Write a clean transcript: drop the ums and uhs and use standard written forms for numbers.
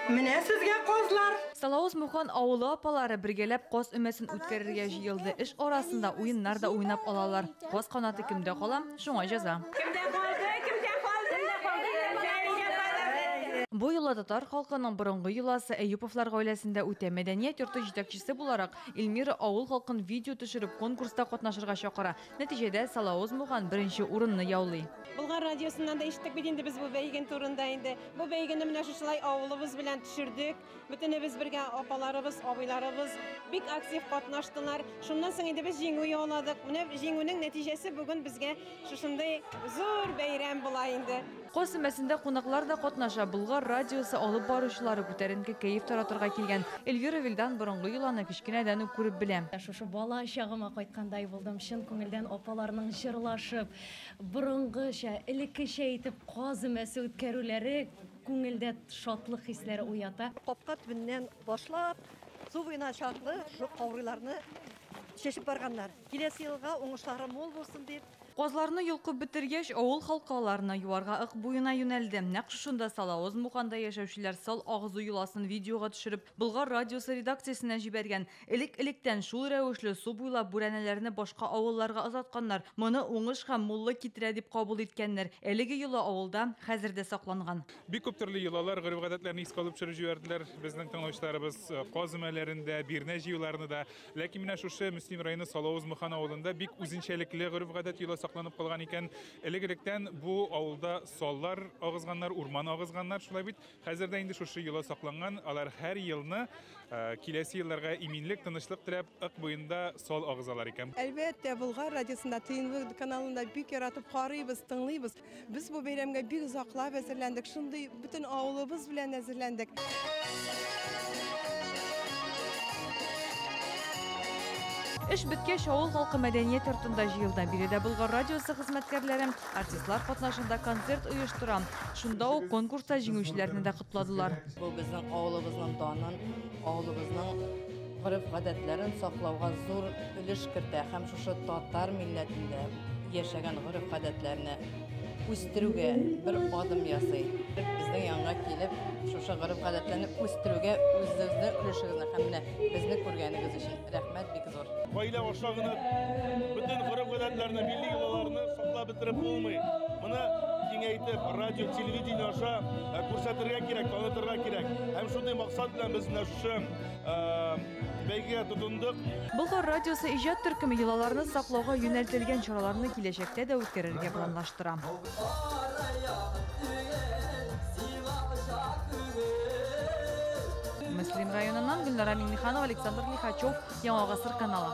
Менә сезгә казлар! Салавыз Мухан авылы апалары бергәләп каз өмәсен үткәрергә җыелды. Эш арасында уеннар да уйнап алалар. Каз канаты кемдә кала, шуңа җәза. Кемдә калды? Кемдә калды? Кемдә калды? Бу йола татар халкының борынгы йоласы Әюповлар гаиләсендә үтә. Мәдәният йорты җитәкчесе буларак, Эльмира авыл халкын видео төшереп конкурста катнашырга чакыра. Нәтиҗәдә Салавыз Мухан беренче урынны яулый. Болгар радиосыннан да ишеттек бит инде без бу бәйген турында инде. Бу бәйгене менә шушылай авылыбыз белән төшердек. Бөтенебез бергә апаларыбыз, абыйларыбыз бик актив катнаштылар. Шуннан соң инде без җиңү яуладык. Менә җиңүнең нәтиҗәсе бүген безгә шушындый зур бәйрәм була инде. Каз өмәсендә кунаклар да катнаша. Болгар радиосы алып баручылары күтәренке кәеф таратырга килгән. Эльвира Вилдан борынгы йоланы кечкенәдән үк күреп белә. Шушы бала чагыма кайткандай булдым. Чын күңелдән апаларның җырлашып, борынгыча, элеккечә итеп каз өмәсе үткәрүләре күңелдә шатлык хисләре уята. Капка төбеннән башлап, су буена чаклы шул каурыйларны чәчеп барганнар. Киләсе елга уңышлары мул булсын дип. Казларны йолкып бетергәч, авыл халкы аларны юарга Ык буена юнәлде. Нәкъ шушында Салавыз Муханда яшәүчеләр сал агызу йоласын видеога төшереп, Болгар радиосы редакциясенә җибәргән. Элек-электән шул рәвешле су буйлап бүрәнәләрне башка авылларга озатканнар. Моны уңыш һәм муллык китерә дип кабул иткәннәр. Әлеге йола авылда хәзер дә сакланган. Бик күп төрле йолалар, гореф-гадәтләрне искә алып төшереп җибәрделәр безнең тыңлаучыларыбыз. Каз өмәләрен дә, бирнә җыюларны да. Ләкин менә шушы Мөслим районы Салавыз Мухан авылында бик үзенчәлекле гореф-гадәт йола сакланып калган икән. Элек-электән бу авылда саллар агызганнар, урман агызганнар, шулай бит. Хәзер дә инде шушы йола сакланган. Алар һәр елны киләсе елларга иминлек, тынычлык теләп, Ык буенда сал агызалар икән. Әлбәттә, Болгар радиосында, ТНВ каналында бик яратып карыйбыз, тыңлыйбыз. Без бу бәйрәмгә бик озаклап әзерләндек, шундый бөтен авылыбыз белән әзерләндек. Эш беткәч, авыл халкы мәдәният йортында җыелды. Биредә Болгар радиосы хезмәткәрләре, артистлар катнашында концерт оештыра. Шунда ук конкурста җиңүчеләрне дә котладылар. Бу безнең авылыбызның данын, авылыбызның гореф-гадәтләрен саклауга зур өлеш кертә һәм шушы татар милләтендә яшәгән гореф-гадәтләрне үстерүгә бер адым ясый. Безнең янга килеп, шушы гореф-гадәтләрне үстерүгә үзегезнең өлешегезне һәм менә безне күргәнегез өчен рәхмәт бик зур. Гаилә аша гына бөтен гореф-гадәтләрне, милли йолаларны саклап бетереп булмый. Моны киңәйтеп, радио, телевидение аша күрсәтергә кирәк, танытырга кирәк. Һәм шундый максат белән без менә шушы бәйгегә тотындык. Болгар радиосы иҗат төркеме йолаларны саклауга юнәлтелгән чараларны киләчәктә дә үткәрергә планлаштыра. Мөслим районыннан Гөлнара Миңнеханова, Александр Лихачев, Яңа Гасыр каналы.